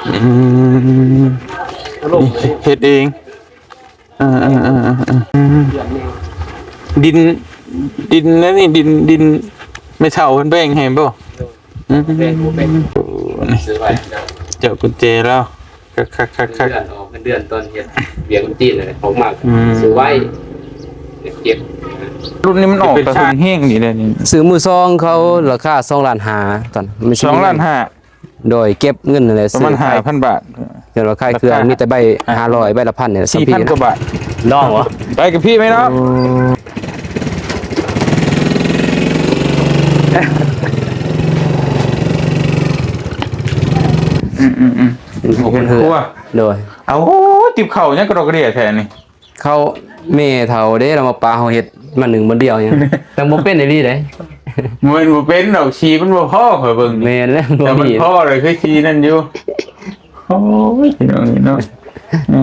ອືມ ເຮັດເອງ. ເອີໆໆໆໆ ອືມ ດິນ ດິນນັ້ນນີ້ ດິນ ດິນແມ່ເຖົ້າເພິ່ນແບ່ງໃຫ້ບໍ່? ອືມ ແບ່ງ ແບ່ງ ໂອ້ ນີ້ ຊື້ໄວ້ ເຈົ້າກຸນແຈລາວ ຄັກໆໆໆ ເດືອນອອກເງິນເດືອນຕອນເຮັດວຽກຄົນຈີນນັ້ນແຫຼະ ອອກມາ ອືມ ຊື້ໄວ້ ເກັບ ລຸ້ນນີ້ມັນອອກ ເປັນ ຕາເຖິງແຮງນີ້ແຫຼະນີ້ ຊື້ມືສອງເຂົາລາຄາສອງລ້ານຫ້າ ຕອນ ສອງລ້ານຫ້າ ໂດຍ ເກັບເງິນນັ້ນແຫຼະ ປະມານຫ້າພັນບາດ ເຫັນວ່າຂາຍເຄື່ອງ ລາຄາ ມີແຕ່ໃບຫ້າຮ້ອຍ ໃບລະພັນນີ້ແຫຼະ ສີ່ພັນກວ່າບາດ ນ້ອງຫວາ? ໄປກັບພີ່ໄໝເນາະ ໂອ້ ອືມໆໆ ເປັນຄົວ ເປັນຄົວ ໂດຍ ເອົາ ຕິບເຂົ້າຫຍັງກະດອກກະເດຍແທ້ນີ້? ເຂົ້າແມ່ເຖົ້າເດ້ ລາວມາປະເຮົາເຮັດມາໜຶ່ງມື້ດຽວຫຍັງ ແຕ່ບໍ່ເປັນອີ່ຫຼີເດ້ ບໍ່ແມ່ນບໍ່ເປັນດອກ ສີມັນບໍ່ພໍ ຂ້ອຍເບິ່ງນີ້ ແມ່ນແລ້ວ ແຕ່ມັນພໍເລີຍ ຄືສີນັ້ນຢູ່ ໂອ້ຍ ພີ່ນ້ອງເອີຍເນາະ ອື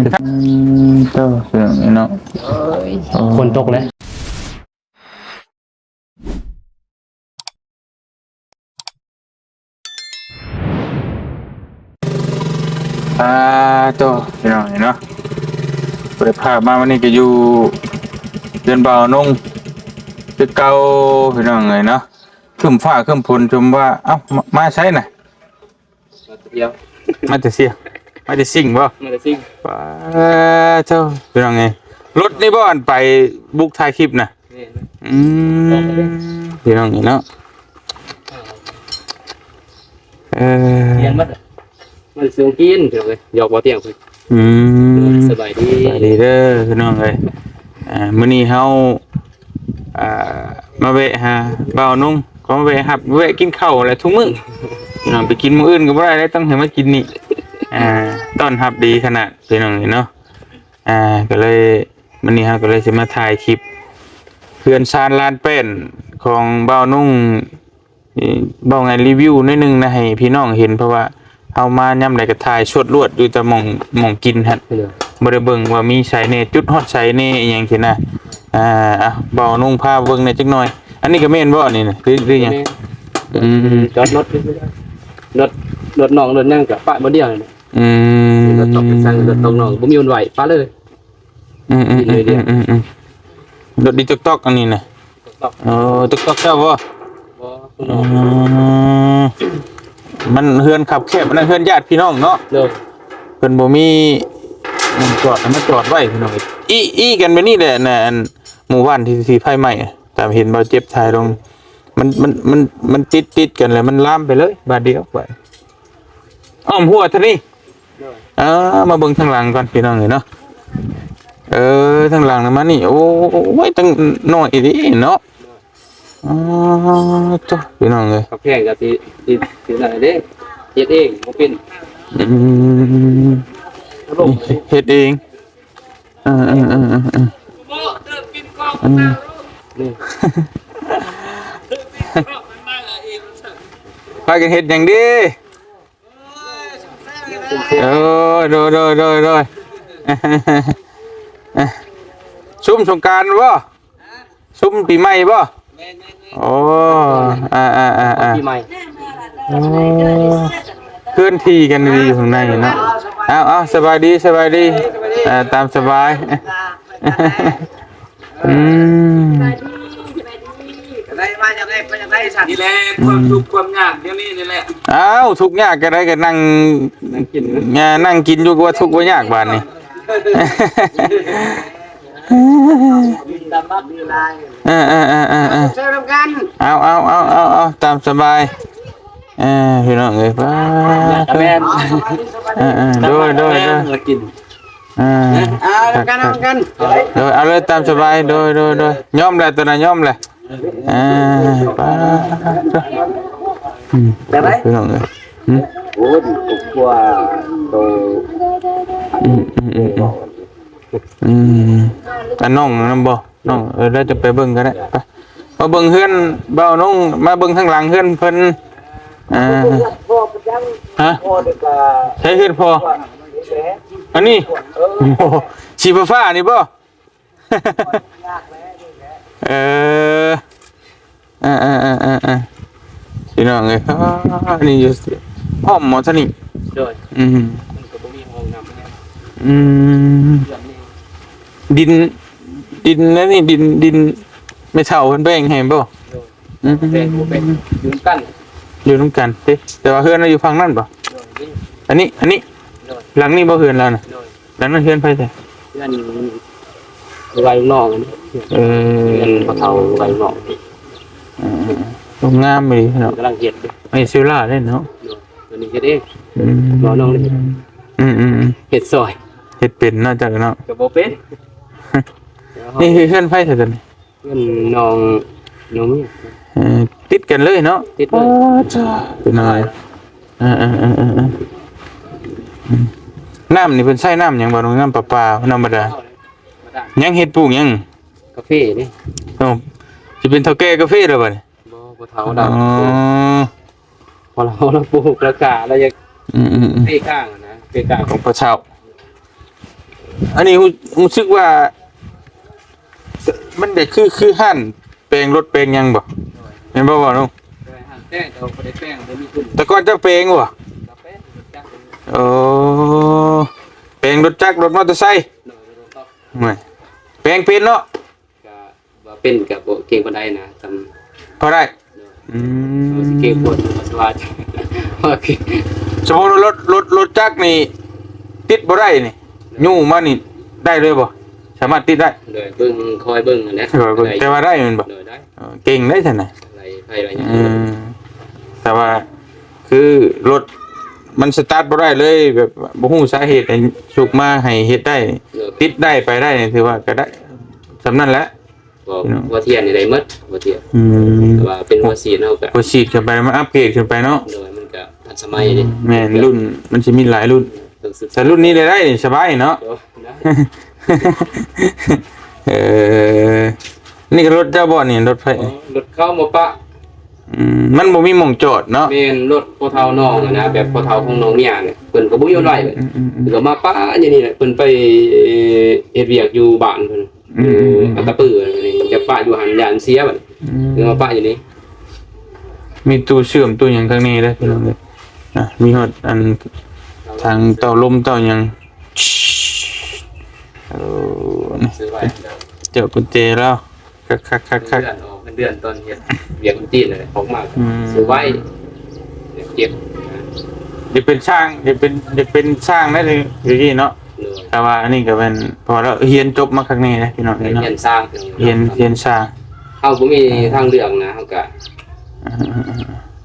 ມ ເຈົ້າ ພີ່ນ້ອງເອີຍເນາະ ໂອ້ຍ ຝົນຕົກແລ້ວ. ອ່າ ໂຕ ພີ່ນ້ອງເອີຍເນາະ ບໍ່ໄດ້ພາກມາ ວັນນີ້ກະຢູ່ເຮືອນບ່າວນົງຄືເກົ່າ ພີ່ນ້ອງເອີຍເນາະ ຄຶ້ມຟ້າຄຶ້ມຝົນ ຊົມວ່າ ເອົ້າ ມາ ມາໃສນະ? ມາແຕ່ ມາແຕ່ຊຽງ ມາແຕ່ຊິງບໍ່? ມາແຕ່ຊິງ ປາໂທ ພີ່ນ້ອງເອີຍ ລົດນີ້ບໍ່ ອັນໄປບຸກຖ່າຍຄລິບນະ? ແມ່ນ ອືມ ພີ່ນ້ອງເອີຍເນາະ ເອີ ຮຽນໝົດ ມັນຊິກິນ ພີ່ນ້ອງເອີຍ ຢອກບໍ່ຕຽງເພິ່ນ ອືມ ສະບາຍດີ ສະບາຍດີເດີ ພີ່ນ້ອງເອີຍ ອ່າ ມື້ນີ້ເຮົາ ອ່າ ມາແວະຫາບ່າວນົງ ກໍມາແວະຮັບ ແວະກິນເຂົ້າແຫຼະທຸກມື້ ພີ່ນ້ອງ ໄປກິນມື້ອື່ນກໍບໍ່ໄດ້ເດ້ ຕ້ອງໃຫ້ມາກິນນີ້ ອ່າ ຕ້ອນຮັບດີຂະໜາດ ພີ່ນ້ອງເອີຍເນາະ ອ່າ ກໍເລີຍ ມື້ນີ້ເຮົາກໍເລີຍຊິມາຖ່າຍຄລິບເຮືອນຊານລານແປ້ນຂອງບ່າວນົງ ເອີ ເວົ້າໄງ ຣີວິວໜ້ອຍໜຶ່ງນະ ໃຫ້ພີ່ນ້ອງເຫັນ ເພາະວ່າເຮົາມາຍາມໃດກໍຖ່າຍສວດລວດຢູ່ແຕ່ໝ່ອງ ໝ່ອງກິນຫັ້ນ ໂດຍ ບໍ່ໄດ້ເບິ່ງວ່າມີໃສແດ່ ຈຸດຮອດໃສແດ່ ອີ່ຫຍັງຊີ້ນະ ອ່າ ອ່ະ ບ່າວນົງພາເບິ່ງແດ່ຈັກໜ່ອຍ ອັນນີ້ກໍແມ່ນບໍ່ ອັນນີ້ນະ ຫຼື ຫຼືຫຍັງ? ແມ່ນ ອືມ ຈອດລົດ ລົດ ລົດນ້ອງ ລົດຫຍັງກໍປະບ່ອນດຽວນີ້ແຫຼະ ອືມ ລົດຕອກ ສັ່ງລົດຕອກນ້ອງ ບໍ່ມີບ່ອນໄວ້ ປະເລີຍ ອືມໆໆໆ ລົດດີຕອກໆ ອັນນີ້ນະ ຕອກໆ ເອີ ຕອກໆ ເຈົ້າບໍ່? ບໍ່ ບໍ່ ອືມ ມັນເຮືອນຄັບແຄບ ອັນນັ້ນເຮືອນຍາດພີ່ນ້ອງເນາະ ໂດຍ ເພິ່ນບໍ່ມີໝ່ອງຈອດ ໃຫ້ມາຈອດໄວ້ ພີ່ນ້ອງ ອີ່ ອີ່ກັນແບບນີ້ແຫຼະ ອັນ ໝູ່ບ້ານທີ່ ທີ່ໄຟໄໝ້ ຕາມເຫັນບ່າວເຈັບຖ່າຍລົງ ມັນ ມັນ ມັນ ມັນຕິດ ຕິດກັນແລ້ວ ມັນລາມໄປເລີຍ ບາດດຽວໄປ ອ້ອມຮົ້ວເທົ່ານີ້ ໂດຍ ເອີ ມາເບິ່ງທາງຫຼັງກ່ອນ ພີ່ນ້ອງເອີຍເນາະ ເອີ ທາງຫຼັງນະ ມານີ້ ໂອ້ຍ ຕັ້ງນ້ອຍອີ່ຫຼີເນາະ ໂດຍ ອໍ ໂທ້ ພີ່ນ້ອງເອີຍ ກັບແພງກໍຊິ ຊິ ຊິນັ້ນເດ້ ເຮັດເອງ ບໍ່ເປັນ ອືມ ເຮັດເອງ ເອີໆໆໆ ອືມ ນີ້ ພາກັນເຮັດຫຍັງດີ? ໂອ້ຍ ໂດຍ ໂດຍ ໂດຍ ໂດຍ ຊຸມສົງການບໍ່? ຊຸມປີໃໝ່ບໍ່? ໂອ້ ອ່າ ອ່າ ອ່າ ອ່າ ປີໃໝ່ ໂອ້ ເຄື່ອນທີ່ກັນດີຢູ່ຂ້າງໃນເນາະ ເອົາ ເອົາ ສະບາຍດີ ສະບາຍດີ ເອີ ຕາມສະບາຍ ອືມ ສະບາຍດີ ສະບາຍດີ ຈະໄດ້ມາຈາກໃດ ໄປຈາກໃດຊັ້ນ? ນີ້ແຫຼະ ຄວາມທຸກຄວາມຍາກດຽວນີ້ນີ້ແຫຼະ ອ້າວ ທຸກຍາກຈະໄດ້ກໍນັ່ງ ນັ່ງກິນ ອ່າ ນັ່ງກິນຢູ່ ວ່າທຸກວ່າຍາກບາດນີ້ ເອີໆໆໆໆ ເຊີນນຳກັນ ເອົາ ເອົາ ເອົາ ເອົາ ເອົາ ຕາມສະບາຍ ເອີ ພີ່ນ້ອງເອີຍ ປ້າ ແມ່ນ ເອີໆ ໂດຍ ໂດຍ ໂດຍ ມາກິນ ອ່າ ເອົານຳກັນ ເອົານຳກັນ ໂດຍ ເອົາເລີຍຕາມສະບາຍ ໂດຍ ໂດຍ ໂດຍ ຍອມແຫຼະ ຕົວນັ້ນຍອມແຫຼະ ອ່າ ໄປ ອືມ ຈັ່ງໃດ ພີ່ນ້ອງເອີຍ ຫືມ ໂອ້ຍ ຄອບຄົວໂຕ ອືມ ອືມ ອືມ ອືມ ອັນນ້ອງນຳບໍ່? ນ້ອງ ເອີ ແລ້ວຈະໄປເບິ່ງກໍໄດ້ ໄປ ມາເບິ່ງເຮືອນບ່າວນົງ ມາເບິ່ງທາງຫຼັງເຮືອນເພິ່ນ ອ່າ ຮະ ໃສເຮືອນພໍ່? ອັນນີ້ ເອີ ໂອ້ ສີຟ້າໆ ນີ້ບໍ່? ເອີ ອ່າໆໆໆໆ ພີ່ນ້ອງເອີຍ ນີ້ຢູ່ ອ້ອມບໍ່ທາງນີ້? ໂດຍ. ອືມ ມັນກໍບໍ່ມີຫ້ອງນ້ຳແລ້ວ. ອືມ ເຮືອນນີ້ ດິນ ດິນນັ້ນນີ້ ດິນ ດິນແມ່ເຖົ້າເພິ່ນແບ່ງໃຫ້ບໍ່? ໂດຍ. ອືມ ແບ່ງບໍ່ແບ່ງ ຢູ່ນຳກັນ ຢູ່ນຳກັນຕິ ແຕ່ວ່າເຮືອນລາວຢູ່ຝັ່ງນັ້ນບໍ່? ໂດຍ. ອັນນີ້ ອັນນີ້ ໂດຍ ຫຼັງນີ້ບໍ່ເຮືອນລາວນະ? ໂດຍ. ຫຼັງນັ້ນເຮືອນໃຜແທ້? ເຮືອນໄວລຸງນ້ອງ. ເອີ ເຮືອນພໍ່ເຖົ້າໄວລຸງນ້ອງ. ເອີ ງາມອີ່ຫຼີເນາະ ກຳລັງເຮັດຢູ່. ອັນນີ້ເຊວລາເດ້ເນາະ? ໂດຍ. ຕົວນີ້ເຮັດເອງ. ອືມ ບໍ່ ນ້ອງເຮັດ. ອືມໆໆ ເຮັດຊ່ອຍ. ເຮັດເປັນເນາະ ເຈົ້າເນາະ? ກໍບໍ່ເປັນ. ນີ້ຄືເຮືອນໃຜຊະຕົວນີ້? ເຮືອນນ້ອງ ນ້ອງເມຍ. ເອີ ຕິດກັນເລີຍເນາະ? ຕິດເລີຍ. ໂອ້ ເຈົ້າ ເປັນຫຍັງ? ເອີໆໆໆ ອືມ ນ້ຳນີ້ເພິ່ນໃຊ້ນ້ຳຫຍັງບໍ່? ນ້ຳປະປາທຳມະດາ. ຍັງເຮັດປູກຫຍັງ? ກາເຟນີ້. ໂອ້ ຊິເປັນເຖົ້າແກ່ກາເຟແລ້ວບັດນີ້? ບໍ່ ພໍ່ເຖົ້າລາວ. ອໍ ພໍລາວ ລາວປູກ ລາວກະ ລາວຢາກ ອືມໆໆ ເພກາງນະ ເພກາງຂອງພໍ່ເຖົ້າ. ອັນນີ້ຮູ້ ຮູ້ສຶກວ່າ ມັນຈະຄື ຄືຮ້ານແປງລົດແປງຫຍັງບໍ່? ໂດຍ. ແມ່ນບໍ່ ບໍ່ລຸງ? ໂດຍ. ຮ້ານແປງ ແຕ່ວ່າບໍ່ໄດ້ແປງ ບໍ່ມີທຶນ. ແຕ່ກ່ອນເຈົ້າແປງບໍ່? ກະແປງລົດຈັກ. ໂອ້ ແປງລົດຈັກ ລົດມໍເຕີໄຊ. ໂດຍ. ໂອ້ຍ ແປງເປັນເນາະ? ກະ ວ່າເປັນກະບໍ່ເກັ່ງປານໃດນະ ສ່ຳ ພໍໄດ້. ໂດຍ. ອືມ ເຮົາຊິເກັ່ງໂພດ ສະຫວາດ. ໂອເຄ. ສົມມຸດວ່າລົດ ລົດ ລົດຈັກນີ້ຕິດບໍ່ໄດ້ນີ້ ໂດຍ ຍູ້ມານີ້ໄດ້ເລີຍບໍ່? ສາມາດຕິດໄດ້. ໂດຍ. ເບິ່ງ ຄອຍເບິ່ງຫັ້ນແຫຼະ. ຄອຍເບິ່ງ. ໄດ້ຢູ່. ແຕ່ວ່າໄດ້ແມ່ນບໍ່? ໂດຍ. ໄດ້. ເອີ ເກັ່ງເດ້ຊັ້ນນະ. ໄດ້ ໄດ້ ໄດ້. ອືມ ແຕ່ວ່າ ຄືລົດມັນສະຕາດບໍ່ໄດ້ເລີຍ ແບບບໍ່ຮູ້ສາເຫດໃດ ສຸກມາໃຫ້ເຮັດໄດ້. ໂດຍ. ຕິດໄດ້ໄປໄດ້ນີ້ ຖືວ່າກໍໄດ້ສ່ຳນັ້ນແຫຼະ. ບໍ່ ເນາະ ຫົວທຽນນີ້ໄດ້ໝົດ ຫົວທຽນ. ອືມ ແຕ່ວ່າເປັນຫົວສີດເຮົາກໍ ຫົວສີດຂຶ້ນໄປ ມັນອັບເກຣດຂຶ້ນໄປເນາະ. ໂດຍ. ມັນກໍທັນສະໄໝເດ້. ອືມ ແມ່ນ ລຸ້ນມັນຊິມີຫຼາຍລຸ້ນ. ແຕ່ລຸ້ນນີ້ໄດ້ ໄດ້ນີ້ສະບາຍເນາະ. ໂດຍ. ເອີ ນີ້ກໍລົດເຈົ້າບໍ່ນີ້? ລົດໃຜ? ອໍ ລົດເຂົາມາປະ. ອືມ ມັນບໍ່ມີໝ່ອງຈອດເນາະ. ແມ່ນ ລົດພໍ່ເຖົ້ານ້ອງຫັ້ນນະ ແບບພໍ່ເຖົ້າຂອງນ້ອງເມຍນີ້ ເພິ່ນກໍບໍ່ມີບ່ອນໄວ້. ອືມໆໆ ເພິ່ນກໍມາປະຢູ່ນີ້ແຫຼະ. ເພິ່ນໄປເຮັດວຽກຢູ່ບ້ານເພິ່ນ ອືມໆໆ ຢູ່ອັດຕະປືນີ້ ຈະປະຢູ່ຫັ້ນ ຢ້ານເສຍບັດ. ອືມ ເພິ່ນມາປະຢູ່ນີ້. ມີຕູ້ເຊື່ອມຕູ້ຫຍັງຂ້າງໃນເດ້ ພີ່ນ້ອງເອີຍ. ອ່ະ ມີຮອດອັນທາງເຕົ້າລົມເຕົ້າຫຍັງ. ໂອ້ ນີ້ ຊື້ໄວ້ ເຈົ້າກຸນເຈລາວ. ຄັກໆໆໆ ເດືອນອອກເງິນເດືອນຕອນເຮັດວຽກຄົນຈີນນັ້ນແຫຼະ ອອກມາ ອືມ ຊື້ໄວ້ ເກັບ. ຢາກເປັນຊ່າງ ຢາກເປັນ ຢາກເປັນຊ່າງໄດ້ເດ ດຽວນີ້ເນາະ. ໂດຍ. ແຕ່ວ່າອັນນີ້ກໍແມ່ນ ເພາະວ່າລາວຮຽນຈົບມາຄັກແນ່ເດ້ ພີ່ນ້ອງເອີຍເນາະ. ຮຽນຊ່າງ ຮຽນ ຮຽນຊ່າງ. ເຮົາບໍ່ມີ ອ່າ ທາງເລືອກນະ ເຮົາກໍ ອ່າ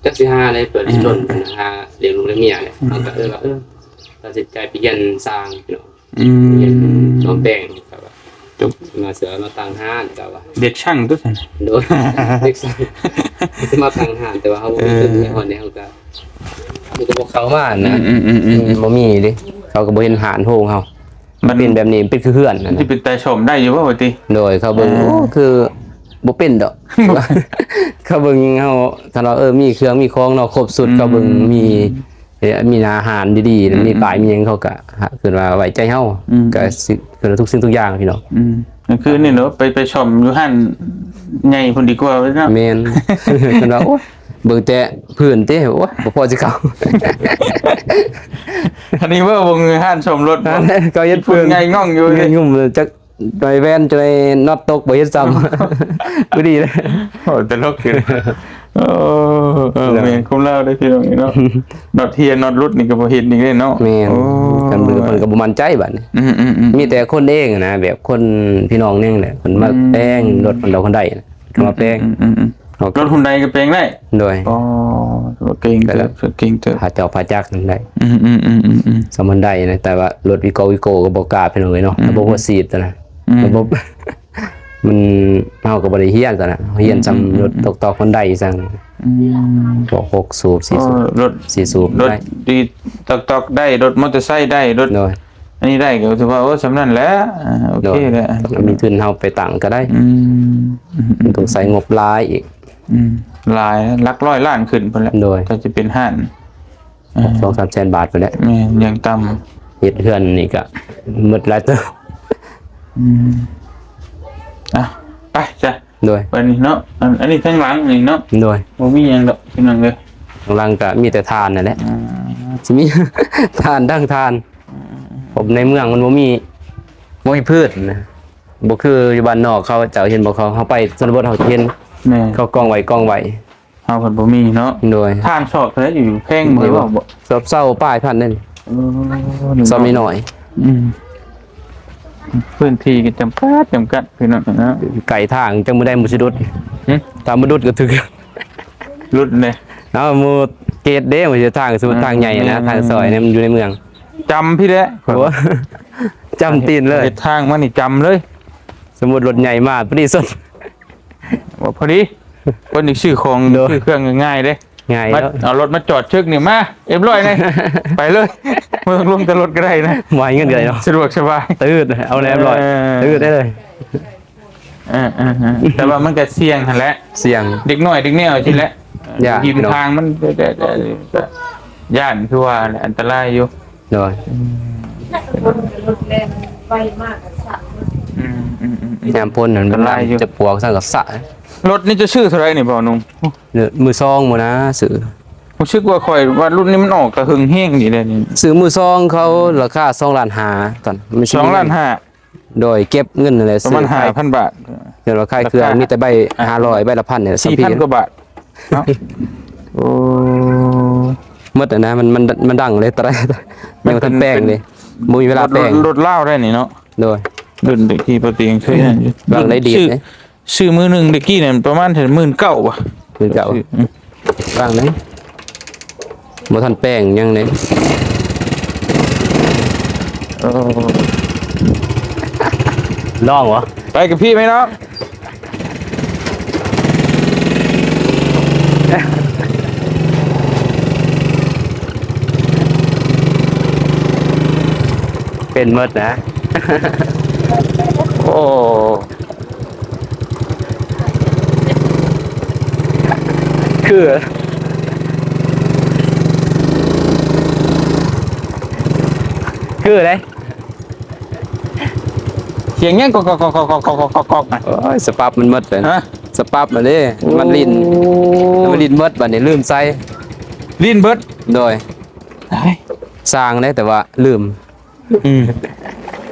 ຈັກຊິຫາໃດ ເປີດ ອ່າ ລົນ ຫາລ້ຽງລູກລ້ຽງເມຍແຫຼະ. ອ່າ ເຮົາກໍ ເອີ ວ່າ ເອີ ຕັດສິນໃຈໄປຮຽນຊ່າງ ພີ່ນ້ອງ. ອືມ ຮຽນສ້ອມແປງ ແບບວ່າ ຈົບມາເສຍມາຕັ້ງຮ້ານ ແບບວ່າ ເດັກຊ່າງຕົວຊັ້ນ. ໂດຍ. ເດັກຊ່າງ ຊິມາຕັ້ງຮ້ານ ແຕ່ວ່າເຮົາບໍ່ມີທຶນ ເອີ ໄປຮອດນີ້ເຮົາກໍ ມັນກໍບໍ່ເຂົ້າມານະ. ອືມໆໆໆ ອືມ ບໍ່ມີເດ້ ເຂົາກໍບໍ່ເຫັນຮ້ານໂຮງເຮົາ. ມັນເປັນແບບນີ້ ເປັນຄືເຮືອນນັ້ນ ມັນຊິເປັນຕາສ້ອມໄດ້ຢູ່ບໍ່ວ່າຕິ? ໂດຍ. ເຂົາເບິ່ງ ອ່າ ໂອ້ ຄືບໍ່ເປັນດອກ ເຂົາເບິ່ງເຮົາ ຖ້າວ່າ ເອີ ມີເຄື່ອງມີຂອງເນາະ ຄົບຊຸດ ອືມ ເຂົາເບິ່ງມີ ເອີ ມີອາຫານດີໆ ອືມ ມີປ້າຍ ອືມ ມີຫຍັງ ເຂົາກໍ ເພິ່ນວ່າໄວ້ໃຈເຮົາ ອືມ ກໍຊິ ເພິ່ນວ່າທຸກສິ່ງທຸກຢ່າງ ພີ່ນ້ອງ. ອືມ ກໍຄືນີ້ເນາະ ໄປ ໄປສ້ອມຢູ່ຮ້ານໃຫຍ່ພຸ້ນດີກວ່າເນາະ. ແມ່ນ ເພິ່ນວ່າ ໂອ້ຍ ເບິ່ງແຕ່ພື້ນຕິ ໂອ້ຍ ບໍ່ພໍຊິເຂົ້າ. ອັນນີ້ເບິ່ງຮ້ານສ້ອມລົດ ເຂົາເຮັດພື້ນ ໃຫຍ່ງ່ອງຢູ່ ໃຫຍ່ງຸ້ມ ຈັກ ໄດ້ແວ່ນຈົນໄດ້ນັອດຕົກບໍ່ເຫັນຊ້ຳ ພໍດີເລີຍ. ໂອ້ ຕະຫຼົກຢູ່. ໂອ້ ເອີ ເນາະ ແມ່ນຄວາມລາວເດ້ພີ່ນ້ອງເນາະ. ນັອດເຮຍນັອດຫຼຸດນີ້ກໍບໍ່ເຫັນອີກເດ້ເນາະ. ແມ່ນ. ໂອ້ ຄັນເບິ່ງເພິ່ນກໍບໍ່ໝັ້ນໃຈບັດນີ້. ອືມໆໆ ມີແຕ່ຄົນເອງນະ ແບບຄົນພີ່ນ້ອງເອງແຫຼະ ເພິ່ນມາ ອືມ ແປງລົດເພິ່ນດອກຄົນໃດ ເພິ່ນມາແປງ. ອືມໆໆ ເອົາ ລົດຮຸ່ນໃດກໍແປງໄດ້? ໂດຍ. ອໍ ເກັ່ງເຕີບ ເກັ່ງເຕີບ ພາເຈົ້າພາຈັກນັ້ນໄດ້. ອືມໆໆໆໆ ສຳມັນໄດ້ນະ ແຕ່ວ່າລົດວິໂກ້ວິໂກ້ກໍບໍ່ກ້າ ພີ່ນ້ອງເອີຍເນາະ. ອືມ ລະບົບຫົວສີດນະ ອືມ ລະບົບ ມັນ ເຮົາກໍບໍ່ໄດ້ຮຽນຕອນນັ້ນ ຮຽນຊ່ຳ ອືມໆໆໆ ລົດຕອກໆ ຮອນໄດຊັ້ນ. ອືມ ພວກຫົກສູບ ສີ່ສູບ ອໍ ລົດ ສີ່ສູບ ລົດ ໄດ້ ຕີຕອກໆ ໄດ້ ລົດມໍເຕີໄຊໄດ້ ລົດ ໂດຍ ອັນນີ້ໄດ້ກໍຖືວ່າ ໂອ້ ສ່ຳນັ້ນແຫຼະ ອ່າ ໂອເຄແຫຼະ. ໂດຍ ຖ້າມີທຶນເຮົາໄປຕັ້ງກໍໄດ້. ອືມ ອືມໆໆ ຕ້ອງໃຊ້ງົບຫຼາຍອີກ. ອືມ ຫຼາຍ ຫຼັກຮ້ອຍລ້ານຂຶ້ນພຸ້ນແຫຼະ. ໂດຍ ກໍຈະເປັນຮ້ານ ເອີ ສອງສາມແສນບາດພຸ້ນແຫຼະ. ແມ່ນ ຢ່າງຕ່ຳ ເຮັດເຮືອນນີ້ກໍໝົດຫຼາຍເຕີບ. ອືມ ອ່ະ ໄປຈ້ະ. ໂດຍ ໄປນີ້ເນາະ ອັນ ອັນນີ້ທາງຫຼັງນີ້ເນາະ. ໂດຍ ບໍ່ມີຫຍັງດອກພີ່ນ້ອງເອີຍ ທາງຫຼັງກໍມີແຕ່ຖ່ານນັ້ນແຫຼະ. ອ່າ ຊິມີ ຖ່ານ ດັງຖ່ານ ອືມ ເພາະໃນເມືອງມັນບໍ່ມີ ບໍ່ມີພືດນະ ບໍ່ຄືຢູ່ບ້ານນອກເຂົາເຈົ້າ ເຫັນບໍ່ ເຂົາ ເຮົາໄປຊົນນະບົດເຮົາຊິເຫັນ ແມ່ນ ເຂົາກອງໄວ້ ກອງໄວ້ ເຮົາພັດບໍ່ມີເນາະ ໂດຍ ຖ່ານຊອກເທົ່າໃດຢູ່ ແພງບໍ່ ເຫັນບໍ່ ເວົ້າບໍ່ ຊອບຊາວປາຍພັນນັ້ນ ເອີ ຊອບນ້ອຍໆ ອືມ ພື້ນທີ່ກໍຈຳກັດ ຈຳກັດພີ່ນ້ອງເນາະ ໃກ້ທາງ ຈັກມື້ໃດໝູ່ຊິດຸດ ຫຶ ຖ້າບໍ່ດຸດກໍຖືກ ຫຼຸດເດ້ ເອົາໝູ່ເກດເດ້ ວ່າຊິທາງ ສົມມຸດ ອ່າ ທາງໃຫຍ່ນະ ແມ່ນໆໆ ທາງຊອຍນີ້ມັນຢູ່ໃນເມືອງ ຈຳພີ້ແຫຼະ ໂອ້ ຈຳຕີນເລີຍ ເຮັດທາງມານີ້ຈຳເລີຍ ສົມມຸດລົດໃຫຍ່ມາພໍດີຊົນ ວ່າພໍດີ ເພິ່ນຊິຊື້ຂອງ ໂດຍ ຊື້ເຄື່ອງງ່າຍໆເດ້ ງ່າຍ ມາ ເນາະ ເອົາລົດມາຈອດຊຶກນີ້ ມາ ເອັມຮ້ອຍນີ້ ໄປເລີຍ ບໍ່ຕ້ອງລົງແຕ່ລົດກໍໄດ້ນະ ບໍ່ໃຫ້ເງິນກໍໄດ້ເນາະ ສະດວກສະບາຍ ຕື່ນ ເອົາແລ້ວເອັມຮ້ອຍ ເອີ ຕື່ນໄດ້ເລີຍ ເອີໆໆ ແຕ່ວ່າມັນກໍສ່ຽງຫັ້ນແຫຼະ ສ່ຽງ ເດັກນ້ອຍເດັກແນວຊີ້ແຫຼະ ຢ້ານ ຫິມທາງມັນ ຢ້ານຄືວ່າແຫຼະ ອັນຕະລາຍຢູ່ ໂດຍ ອືມ ອືມໆໆ ຍາມຝົນນັ້ນ ອັນຕະລາຍຢູ່ ຈະປວກຊັ້ນກໍສະ ລົດນີ້ຈະຊື້ເທົ່າໃດນີ້ ບ່າວໜຸ່ມ? ເອີ ມືສອງໝົດນະ ຊື້ ຮູ້ສຶກວ່າຂ້ອຍວ່າລຸ້ນນີ້ມັນອອກແຕ່ເຫິງແຮງນີ້ແຫຼະນີ້ ຊື້ມືສອງເຂົາລາຄາສອງລ້ານຫ້າ ຕອນມັນ ສອງລ້ານຫ້າ ໂດຍ ເກັບເງິນນັ້ນແຫຼະ ປະມານຫ້າພັນບາດ ເຫັນວ່າຂາຍເຄື່ອງ ລາຄາ ມີແຕ່ໃບຫ້າຮ້ອຍ ໃບລະພັນນີ້ແຫຼະ ສີ່ພັນກວ່າບາດເນາະ ໂອ້ ໝົດແລ້ວນະ ມັນ ມັນ ມັນດັງເລີຍ ຕອນນັ້ນຍັງບໍ່ທັນແປງເລີຍ ບໍ່ມີເວລາແປງ ລົດລາວໄດ້ນີ້ເນາະ ໂດຍ ລຸ້ນທີ່ປະຕິງເຄີຍນັ້ນຢູ່ ຫຼັງໄດ້ດີດ ຊື້ ເດ້ ຊື້ມືໜຶ່ງແຕ່ກີ້ນັ້ນປະມານໝື່ນເກົ້າ ບໍ່ ໝື່ນເກົ້າ ຊື້ ອືມ ຟັງເດ້ ບໍ່ທັນແປງຫຍັງເດ້ ເອີ ລອງບໍ່ ໄປກັບພີ່ໄໝນ້ອງ? ເປັນໝົດນະ ໂອ້ ຄື ຄືເດ້ ສຽງຫຍັງກອກໆໆໆໆໆ ໂອ້ຍ ສະປັບມັນໝົດເລີຍ ຮະ ສະປັບມັນເດ້ ໂອ້ ມັນຫຼິ້ນ ມັນຫຼິ້ນໝົດ ບາດນີ້ລືມໃສ່ ຫຼິ້ນເບິດ ໂດຍ ຕາຍ ສ້າງເດ້ ແຕ່ວ່າລືມ ອືມ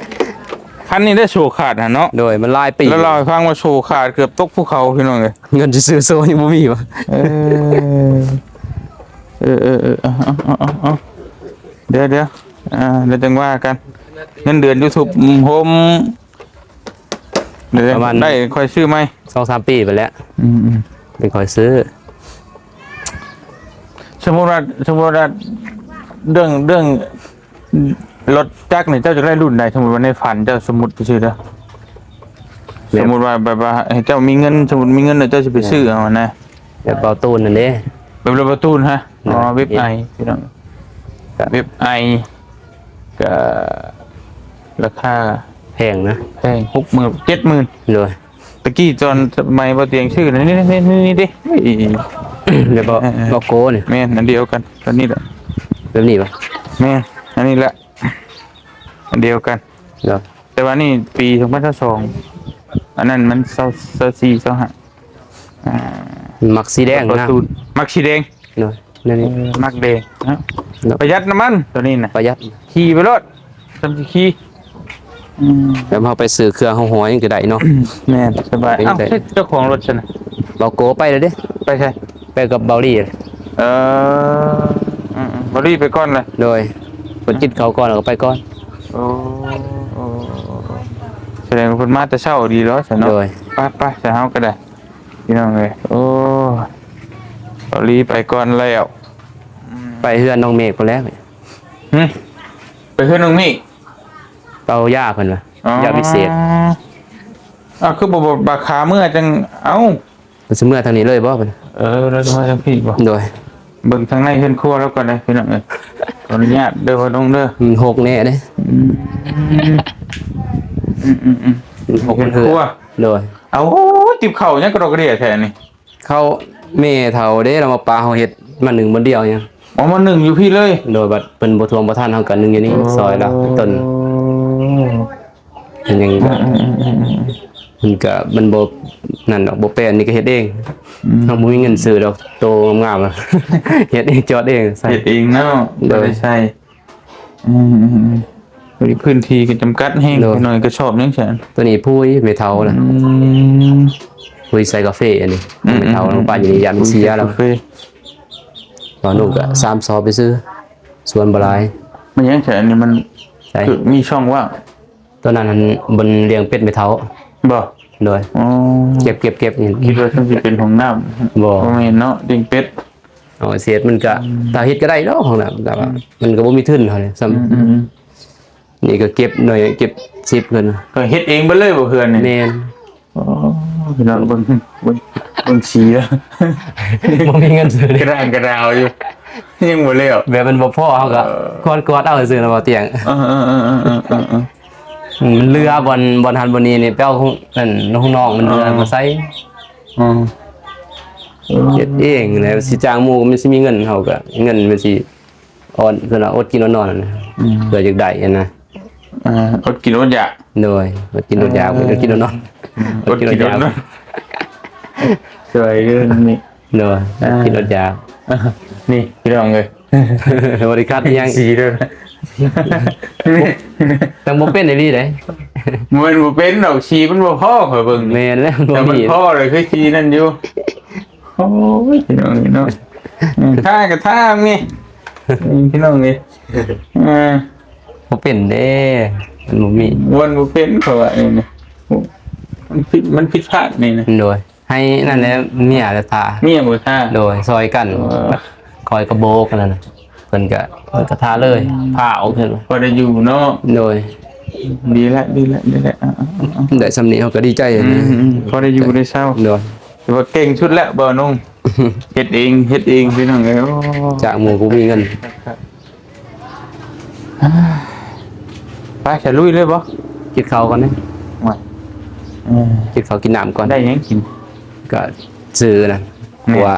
ຄັນນີ້ໄດ້ໂສ້ຂາດຫັ້ນເນາະ ໂດຍ ມັນຫຼາຍປີ ແລ້ວເລົ່າໃຫ້ຟັງວ່າໂສ້ຂາດເກືອບຕົກພູເຂົາ ພີ່ນ້ອງເອີຍ ເງິນຊິຊື້ໂສ້ຍັງບໍ່ມີວະ ເອີ ເອີໆໆ ເອົາໆໆ ດຽວໆ ອ່າ ດຽວຈັ່ງວ່າກັນ ເງິນເດືອນຢູທູບ ໂຮມ ດຽວ ປະມານ ໄດ້ຄ່ອຍຊື້ໃໝ່ ສອງສາມປີໄປແລ້ວ ອືມໆ ໄດ້ຄ່ອຍຊື້ ສົມມຸດວ່າ ສົມມຸດວ່າ ເລື່ອງ ເລື່ອງລົດຈັກນີ້ ເຈົ້າຈະໄດ້ລຸ້ນໃດ? ສົມມຸດວ່າໃນຝັນເຈົ້າ ສົມມຸດຊື່ໆເດີ ແບບ ສົມມຸດວ່າ ແບບວ່າໃຫ້ເຈົ້າມີເງິນ ສົມມຸດມີເງິນແລ້ວເຈົ້າຊິໄປຊື້ເອົາຫັ້ນນະ ແບບເບົາຕູນຫັ້ນເດ້ ແບບລົດເບົາຕູນຮະ ໂດຍ ອໍ ເວັບໄອ ພີ່ນ້ອງ ກະ ເວັບໄອ ກະລາຄາແພງນະ ແພງ ຫົກໝື່ນ ເຈັດໝື່ນ ໂດຍ ຕະກີ້ຕອນສະໄໝບໍ່ຕຽງຊື້ນີ້ ນີ້ ນີ້ ນີ້ເດ້ ແບບເບົາ ເອີໆ ເບົາໂກ້ນີ້ ແມ່ນ ອັນດຽວກັນ ຕົວນີ້ແຫຼະ ແບບນີ້ບໍ່? ແມ່ນ ອັນນີ້ແຫຼະ ອັນດຽວກັນ ໂດຍ ແຕ່ວ່ານີ້ປີສອງພັນຊາວສອງ ອັນນັ້ນມັນຊາວ ຊາວສີ່ ຊາວຫ້າ ອ່າ ມັກສີແດງນະ ມັກສີແດງ ໂດຍ ແນວນີ້ ເອີ ມັກແດງເນາະ ໂດຍ ປະຢັດນ້ຳມັນຕົວນີ້ນະ ປະຢັດ ຂີ່ໄປໂລດ ສ່ຳຊິຂີ່ ອືມ ແບບເຮົາໄປຊື້ເຄື່ອງເຮົາຫ້ອຍກໍໄດ້ເນາະ ແມ່ນ ສະບາຍ ເປັນ ເອົ້າ ໄດ້ ເຈົ້າຂອງລົດຊັ້ນນະ ເບົາໂກໄປແລ້ວເດ້ ໄປໃສ? ໄປກັບເບົາລີ ເອີ ອືມໆ ເບົາລີໄປກ່ອນລະ ໂດຍ ເພິ່ນກິນເຂົ້າກ່ອນແລ້ວກໍໄປກ່ອນ ໂອ້ ໂອ້ ສະແດງວ່າເພິ່ນມາແຕ່ເຊົ້າດີແລ້ວຊັ້ນເນາະ ໂດຍ ໄປໆ ຊະເຮົາກໍໄດ້ ພີ່ນ້ອງເອີຍ ໂອ້ ເກົາຫຼີໄປກ່ອນແລ້ວ ອືມ ໄປເຮືອນນ້ອງເມກພຸ້ນແຫຼະ ຫຶ ໄປເຮືອນນ້ອງເມກ ເປົ່າຢາເພິ່ນວ່າ ອໍ ຢາພິເສດ ອ້າວ ຄືບໍ່ບາກຂາເມືອຈັ່ງ ເອົ້າ ເພິ່ນຊິເມືອທາງນີ້ເລີຍບໍ່ເພິ່ນ? ເອີ ລາວຊິມາທາງພີ້ບໍ່? ໂດຍ ເບິ່ງທາງໃນເຮືອນຄົວລາວກ່ອນເດີພີ່ນ້ອງເອີຍ ຂໍອະນຸຍາດເດີພໍ່ລຸງເດີ ມັນຮົກແນ່ເດ້ ອືມ ອືມໆໆ ມັນຮົກເຮືອນ ເຮືອນຄົວ ໂດຍ ເອົາ ຕິບເຂົ້າຫຍັງກະດອກກະເດຍແທ້ນີ້ ເຂົ້າແມ່ເຖົ້າເດ້ ລາວມາປະເຮົາເຮັດ ມາໜຶ້ງມື້ດຽວຫຍັງ ອໍ ມາໜຶ້ງຢູ່ພີ້ເລີຍ ໂດຍ ບັດເພິ່ນບໍ່ທວງບໍ່ທັນ ເຮົາກະໜຶ້ງຢູ່ນີ້ ໂອ້ ຊ່ອຍລາວ ຕົ້ນ ເປັນຫຍັງ ອືມໆໆ ມັນກະ ມັນບໍ່ນັ້ນດອກ ບໍ່ແປນ ນີ້ກະເຮັດເອງ. ອືມ ເຮົາບໍ່ມີເງິນຊື້ດອກ ໂຕງາມໆ ເຮັດເອງ ຈອດເອງ ໃສ່ ເຮັດເອງເນາະ. ໂດຍ ບໍ່ໄດ້ໃສ່. ອືມໆໆ ໂດຍ ພື້ນທີ່ກໍຈຳກັດແຮງ. ໂດຍ ໜ້ອຍກະຊອບຫຍັງຊັ້ນ? ໂຕນີ້ປຸ໋ຍແມ່ເຖົ້ານະ. ອືມ ປຸ໋ຍໃສ່ກາເຟອັນນີ້. ອືມໆໆ ແມ່ເຖົ້າລາວປານຢູ່ນີ້ ຢ້ານມັນເສຍແລ້ວ. ກາເຟ ບ່າວນຸ່ງກະ ອໍ ສາມຊອບໄປຊື້ ສວນບໍ່ຫຼາຍ. ມັນຫຍັງຊັ້ນ? ອັນນີ້ມັນ ໃສ່ ຄືມີຊ່ອງວ່າງ. ໂຕນັ້ນຫັ້ນ ບ່ອນລ້ຽງເປັດແມ່ເຖົ້າ. ບໍ່? ໂດຍ. ອໍ ເກັບໆໆ ນີ້ ຄິດວ່າມັນຊິເປັນຫ້ອງນ້ຳ. ບໍ່ ບໍ່ແມ່ນເນາະ ລ້ຽງເປັດ. ເອົາເສດມັນກະ ອືມ ຖ້າເຮັດກະໄດ້ດອກຫ້ອງນ້ຳ ແຕ່ວ່າ ອືມ ມັນກະບໍ່ມີທຶນເທົ່ານີ້ຊ້ຳ. ອືມໆໆ ນີ້ກະເກັບໜ້ອຍ ເກັບສິບເພິ່ນ ກະເຮັດເອງເບິດເລີຍບໍ່ເຮືອນນີ້? ແມ່ນ. ອໍ ພີ່ນ້ອງເບິ່ງ ເບິ່ງ ເບິ່ງສີແລ້ວ ບໍ່ມີເງິນຊື້ ກະດາງກະດາວຢູ່ ຍັງບໍ່ແລ້ວ. ແບບມັນບໍ່ພໍ ເຮົາກະ ເອີ ກວາດໆ ເອົາຊື່ນະ ບໍ່ຕຽງ. ເອີໆໆໆໆໆ ອືມ ມັນເຫຼືອບ່ອນ ບ່ອນຫັ້ນບ່ອນນີ້ນີ້ ໄປເອົາຂອງ ອັນ ຂອງນ້ອງມັນເຫຼືອ ອໍ ມາໃສ່. ອໍ ເຮັດເອງແຫຼະ ຊິຈ້າງໝູ່ມັນຊິມີເງິນ ເຮົາກະ ເງິນມັນຊິ ອອນ ສ່ວນວ່າອົດກິນອົດນອນ. ອືມ ເພື່ອຢາກໄດ້ຫັ້ນນະ. ອ່າ ອົດກິນອົດຢາກ. ໂດຍ ອົດກິນອົດຢາກ ເອີ ອົດກິນອົດນອນ. ອືມ ອົດກິນອົດຢາກ ອົດກິນອົດນອນ ຊ່ອຍເລື່ອງນີ້. ໂດຍ ອ່າ ກິນອົດຢາກ. ນີ້ພີ່ນ້ອງເອີຍ ບໍ່ໄດ້ຂັດອີ່ຫຍັງ ສີເດີ ແຕ່ບໍ່ເປັນອີ່ຫຼີເດ້. ບໍ່ແມ່ນບໍ່ເປັນດອກ ສີມັນບໍ່ພໍ ຂ້ອຍເບິ່ງ. ແມ່ນແລ້ວ ແຕ່ມັນບໍ່ມີພໍເລີຍ ຄືສີນັ້ນຢູ່. ໂອ້ຍ ພີ່ນ້ອງເອີຍເນາະ ອືມ ທາກະທາແມ່ ອືມ ພີ່ນ້ອງເອີຍ. ອ່າ ບໍ່ເປັນເດ້ ມັນບໍ່ມີ ມັນບໍ່ເປັນ ເພາະວ່ານີ້ນະ ມັນຜິດ ມັນຜິດພາດນີ້ນະ. ໂດຍ ໃຫ້ນັ້ນແຫຼະ ເມຍລະທາ ເມຍບໍ່ທາ. ໂດຍ ຊ່ອຍກັນ. ເອີ ຂ້ອຍກະໂບກອັນນັ້ນນະ ເພິ່ນກະ ເພິ່ນກະທາເລີຍ ອືມ ພາອອກເພິ່ນ ພໍໄດ້ຢູ່ເນາະ. ໂດຍ ດີແລ້ວ ດີແລ້ວ ດີແລ້ວ. ອ່າໆໆ ໄດ້ສ່ຳນີ້ເຮົາກະດີໃຈ. ອືມໆ ພໍໄດ້ຢູ່ໄດ້ເຊົາ. ໂດຍ ຖືວ່າເກັ່ງສຸດແລ້ວບ່າວນຸ່ງ ເຮັດເອງ ເຮັດເອງ ພີ່ນ້ອງເອີຍ. ໂອ້ ຈາກໝູ່ບໍ່ມີເງິນ. ໄປ ສະລຸຍເລີຍບໍ່? ກິນເຂົ້າກ່ອນເດ້. ໂອ້ຍ ເອີ ກິນເຂົ້າກິນນ້ຳກ່ອນ. ໄດ້ຫຍັງກິນ? ກະຊື້ນະ ແມ່ນ ເພາະວ່າ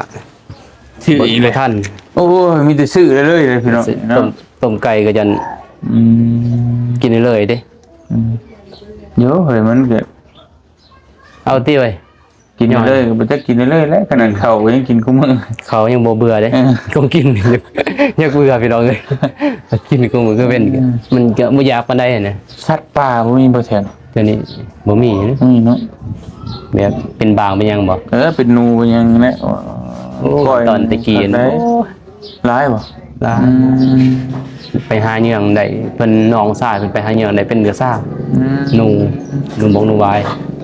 ຊື້ອີກແລ້ວ ບໍ່ທັນ. ໂອ້ຍ ມີແຕ່ຊື້ເລີຍໆ ພີ່ນ້ອງ ຊື້ ເນາະ ຕົ້ມ ຕົ້ມໄກ່ກະຢັນ. ອືມ ກິນເລີຍເດ້. ອືມ ໂຢ ເຮີ້ຍ ມັນກະ ເອົາຕິເວີຍ ກິນເລີຍ ບໍ່ຈັກກິນເລີຍແຫຼະ. ຂະໜາດເຂົ້າກະຍັງກິນຄູ່ມື້ ເຂົ້າຍັງບໍ່ເບື່ອເດ້. ເອີ ຂອງກິນ ຍັງເບື່ອ ພີ່ນ້ອງເອີຍ ກິນຄູ່ມື້ຄືເປັນ. ອືມ ມັນກະບໍ່ຢາກປານໃດຫັ້ນນະ. ສັດປ່າບໍ່ມີບໍ່ແທນ? ດຽວນີ້ບໍ່ມີນະ. ອືມ ເນາະ ແບບເປັນບາງເປັນຫຍັງບໍ່? ເອີ ເປັນໜູເປັນຫຍັງແຫຼະ. ໂອ້ ກ້ອຍ ຕອນແຕ່ກີ້ ໂອ້ຍ ຫຼາຍບໍ່? ຫຼາຍ. ອືມ ໄປຫາເຫຍື່ອງໄດ້ ເພິ່ນ ນ້ອງຊາຍເພິ່ນໄປຫາເຫຍື່ອງໄດ້ເປັນກະຊາກ. ອືມ ໜູ ໜູບົກໜູຫວາຍ.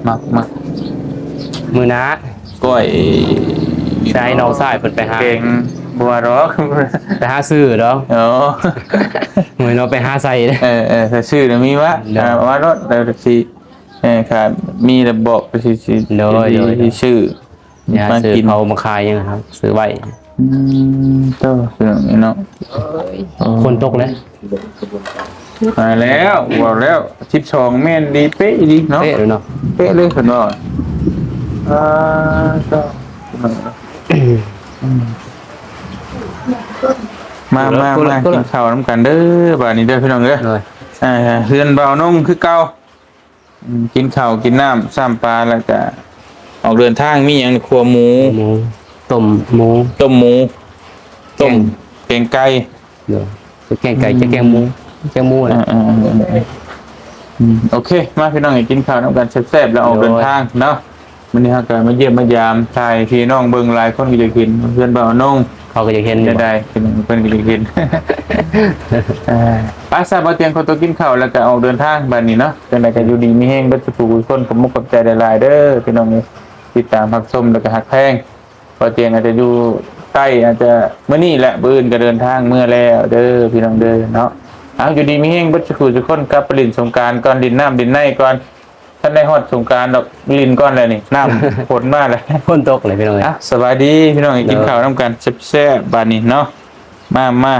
ມັກ ມັກ. ມື້ໜ້າ ກ້ອຍ ໃຊ້ນ້ອງຊາຍເພິ່ນໄປຫາ ແກງບໍ່ວ່າດອກ ໄປຫາຊື້ດອກ. ໂອ້ ມື້ນີ້ເນາະ ໄປຫາໃສ່. ເອີໆ ຖ້າຊື້ນະມີວະ. ໂດຍ ອ່າ ວ່າໂລດ ແລ້ວຊິ ເອີ ຖ້າມີລະບອກ ຊິ ຊິ ໂດຍ ຊິ ໂດຍ ຊິຊື້ ມາຊື້ເຂົ້າມາຂາຍຫຍັງເຮົາຊື້ໄວ້. ອືມ ໂຕ ພີ່ນ້ອງເນາະ. ໂອ້ຍ ຝົນຕົກແລ້ວ ມາແລ້ວ ເວົ້າແລ້ວ ສິບສອງ ແມ່ນດີເປະອີ່ຫຼີເນາະ. ເປະເລີຍເນາະ ເປະເລີຍເພິ່ນວ່າ. ອ່າ ໂຕ ອືມ ມາ ມາ ມາ ກິນເຂົ້ານຳກັນເດີ ບາດນີ້ເດີ ພີ່ນ້ອງເດີ. ໂດຍ ອ່າ ເຮືອນບ່າວນົງຄືເກົ່າ. ອືມ ກິນເຂົ້າກິນນ້ຳຊ້ຳປາ ແລ້ວກະອອກເດີນທາງ. ມີຫຍັງ? ຂົ້ວໝູ ໝູ ຕົ້ມໝູ ຕົ້ມໝູ ແກງ ຕົ້ມ ແກງໄກ່. ໂດຍ ແກງໄກ່ ອືມ ຈະແກງໝູ ແກງໝູແຫຼະ. ເອີໆໆໆ ອືມ ໂອເຄ ມາພີ່ນ້ອງ ກິນເຂົ້ານຳກັນແຊບໆ ແລ້ວອອກເດີນທາງເນາະ. ໂດຍ ມື້ນີ້ເຮົາກະມາຢ້ຽມມາຢາມ ຖ່າຍໃຫ້ພີ່ນ້ອງເບິ່ງ. ຫຼາຍຄົນກະຢາກເຫັນເຮືອນບ່າວນົງ ເຂົາກະຢາກເຫັນຢູ່ ໄດ້ ເພິ່ນກະຢາກເຫັນ. ເອີ ໄປຊະ ບ່າວຕຽງ ຂໍຕົວກິນເຂົ້າ ແລ້ວກະອອກເດີນທາງບາດນີ້ເນາະ. ຈັ່ງໃດກະຢູ່ດີມີແຮງເບິດສູ່ຜູ້ທຸກຄົນ. ຂໍຂອບໃຈຫຼາຍໆເດີ ພີ່ນ້ອງທີ່ຕິດຕາມຮັບຊົມ ແລ້ວກະຮັກແພງ. ບ່າວຕຽງອາດຈະຢູ່ໃຕ້ ອາດຈະມື້ນີ້ແຫຼະ ມື້ອື່ນກະເດີນທາງເມືອແລ້ວເດີ ພີ່ນ້ອງເດີເນາະ. ເອົາ ຢູ່ດີມີແຮງເບິດສູ່ຜູ້ທຸກຄົນ. ກັບໄປຫຼິ້ນສົງການກ່ອນ ຫຼິ້ນນ້ຳຫຼິ້ນໃນກ່ອນ. ທັນໄດ້ຮອດສົງການດອກ ຫຼິ້ນກ່ອນແລ້ວນີ້ ນ້ຳຝົນມາແລ້ວ ຝົນຕົກເລີຍພີ່ນ້ອງເອີຍ. ອ່ະ ສະບາຍດີພີ່ນ້ອງ ກິນເຂົ້ານຳກັນແຊບໆ ບາດນີ້ເນາະ. ມາ ມາ